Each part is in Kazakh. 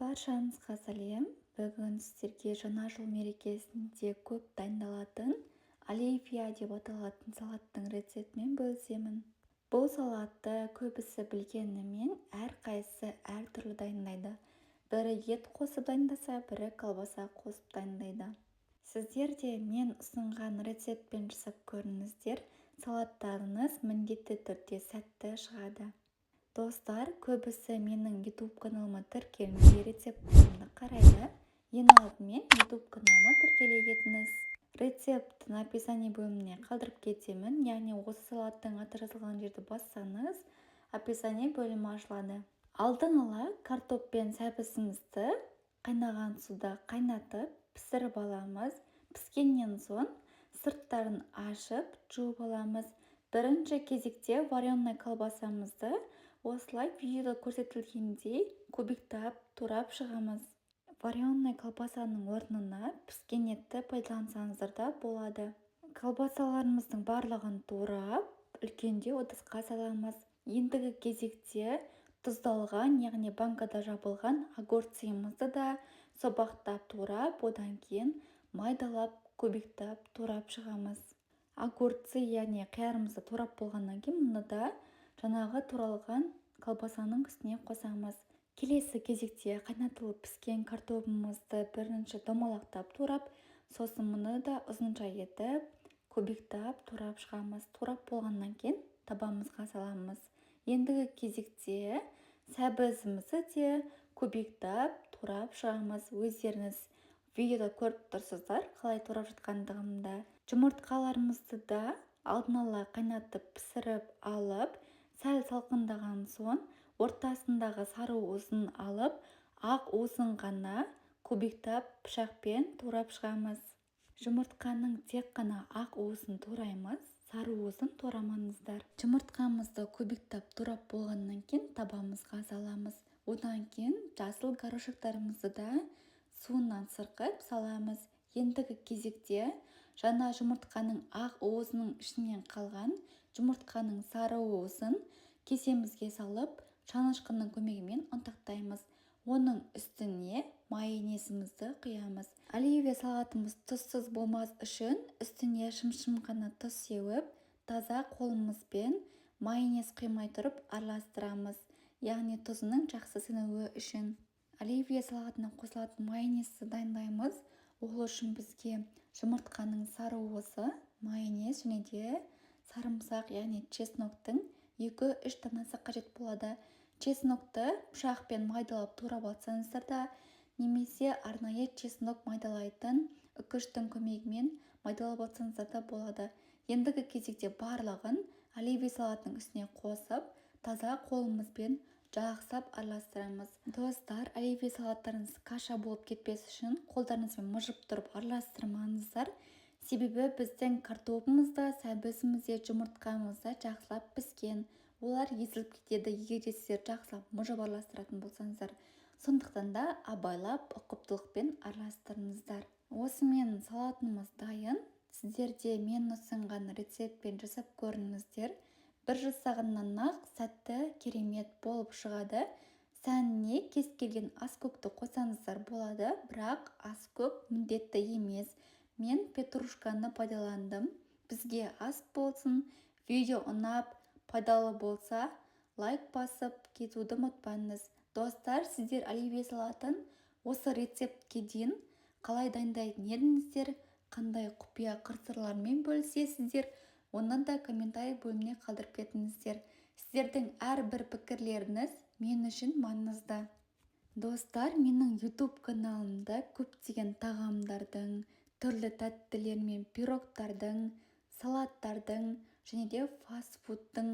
Баршаңызға сәлем! Бүгін сіздерге Жаңа жыл мерекесінде көп дайындалатын оливье деп аталатын салаттың рецептімен бөлісемін. Бұл салатты көбісі білгенімен, әрқайсысы әртүрлі дайындайды. Бірі ет қосып дайындаса, бірі колбаса қосып дайындайды. Сіздер де мен ұсынған рецептпен жасап көріңіздер, салаттарыңыз міндетті түрде сәтті шығады. Достар, көбісі менің YouTube каналыма тіркелмей, рецепттерімді қарайды. Ең алдымен YouTube каналыма тіркеле кетіңіз. Рецептін описание бөліміне қалдырып кетемін, яғни осы салаттың аты жазылған жерді бассаңыз, описание бөлімі ашылады. Алдын ала картоп пен сәбізімізді қайнаған суда қайнатып, пісіріп аламыз. Піскеннен соң сырттарын ашып, жуып аламыз. Бірінші кезекте вареный колбасамызды осылай видеода көрсетілгендей кубиктап турап шығамыз. Вареный колбасаның орнына піскен етті пайдалансаңыздар да болады. Колбасаларымыздың барлығын турап, үлкендеу ыдысқа саламыз. Ендігі кезекте тұздалған, яғни банкада жабылған огурцымызды да собақтап турап, одан кейін майдалап, кубиктап турап шығамыз. Огурцы, яғни қиярымызды турап болғаннан кейін, мұны да жаңағы туралған колбасаның үстіне қосамыз. Келесі кезекте қайнатылып піскен картобымызды бірінші домалақтап турап, сосын мұны да ұзынша етіп кубиктап турап шығамыз. Турап болғаннан кейін табамызға саламыз. Ендігі кезекте сәбізімізді де кубиктап турап шығамыз. Өздеріңіз видеода көріп тұрсыздар қалай турап жатқандығымды. Жұмыртқаларымызды да алдын ала қайнатып, пісіріп алып, сәл салқындаған соң ортасындағы сары уызын алып, ақ уызын ғана кубиктап пышақпен турап шығамыз. Жұмыртқаның тек қана ақ уызын тураймыз, сары уызын турамаңыздар. Жұмыртқамызды кубиктап турап болғаннан кейін табамызға саламыз. Одан кейін жасыл горошектарымызды да суынан сырқып саламыз. Ендігі кезекте жаңа жұмыртқаның ақ уызының ішінен қалған жұмыртқаның сары уызын кесемізге салып, шанышқының көмегімен ұнтақтаймыз. Оның үстіне майонезімізді құямыз. Оливье салатымыз тұзсыз болмас үшін үстіне шым-шым ғана тұз сеуіп, таза қолымызбен майонез құймай тұрып араластырамыз, яғни тұзының жақсы сіңуі үшін. Оливье салатына қосылатын майонезді дайындаймыз. Ол үшін бізге жұмыртқаның сары уызы, майонез және де сарымсақ, яғни чесноктың 2-3 данасы қажет болады. Чеснокты пышақпен майдалап турап алсаңыздар да немесе арнайы чеснок майдалайтын үкіштің көмегімен майдалап алсаңыздар да болады. Ендігі кезекте барлығын оливье салатының үстіне қосып, таза қолымызбен жақсылап араластырамыз. Достар, оливье салаттарыңыз каша болып кетпес үшін қолдарыңызбен мыжып тұрып араластырмаңыздар, себебі біздің картобымыз да, сәбізіміз де, жұмыртқамыз да жақсылап піскен. Олар езіліп кетеді, егер де сіздер жақсылап мыжып араластыратын болсаңыздар. Сондықтан да абайлап, ұқыптылықпен араластырыңыздар. Осымен салатымыз дайын. Сіздер де мен ұсынған рецептпен жасап көріңіздер. Бір жасағаннан ақ сәтті, керемет болып шығады. Сәніне кез келген аскөкті қосаңыздар болады, бірақ аскөк міндетті емес. Мен петрушканы пайдаландым. Бізге ас болсын! Видео ұнап, пайдалы болса, лайк басып кетуді ұмытпаңыз. Достар, сіздер оливье салатын осы рецептке дейін қалай дайындайтын едіңіздер? Қандай құпия қыр-сырлармен бөлісесіздер? Оны да комментарий бөліміне қалдырып кетіңіздер. Сіздердің әрбір пікірлеріңіз мен үшін маңызды. Достар, менің YouTube каналымда көптеген тағамдардың, түрлі тәттілер мен пирогтардың, салаттардың және де фастфудтың,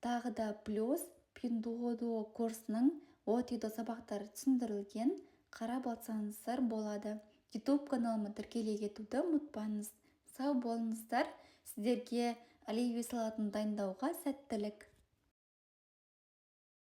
тағы да плюс Пиндуодуо курсының от и до сабақтары түсіндірілген. Қарап алсаңыздар болады. YouTube каналыма тіркеле кетуді ұмытпаңыз. Сау болыңыздар! Сіздерге оливье салатын дайындауға сәттілік!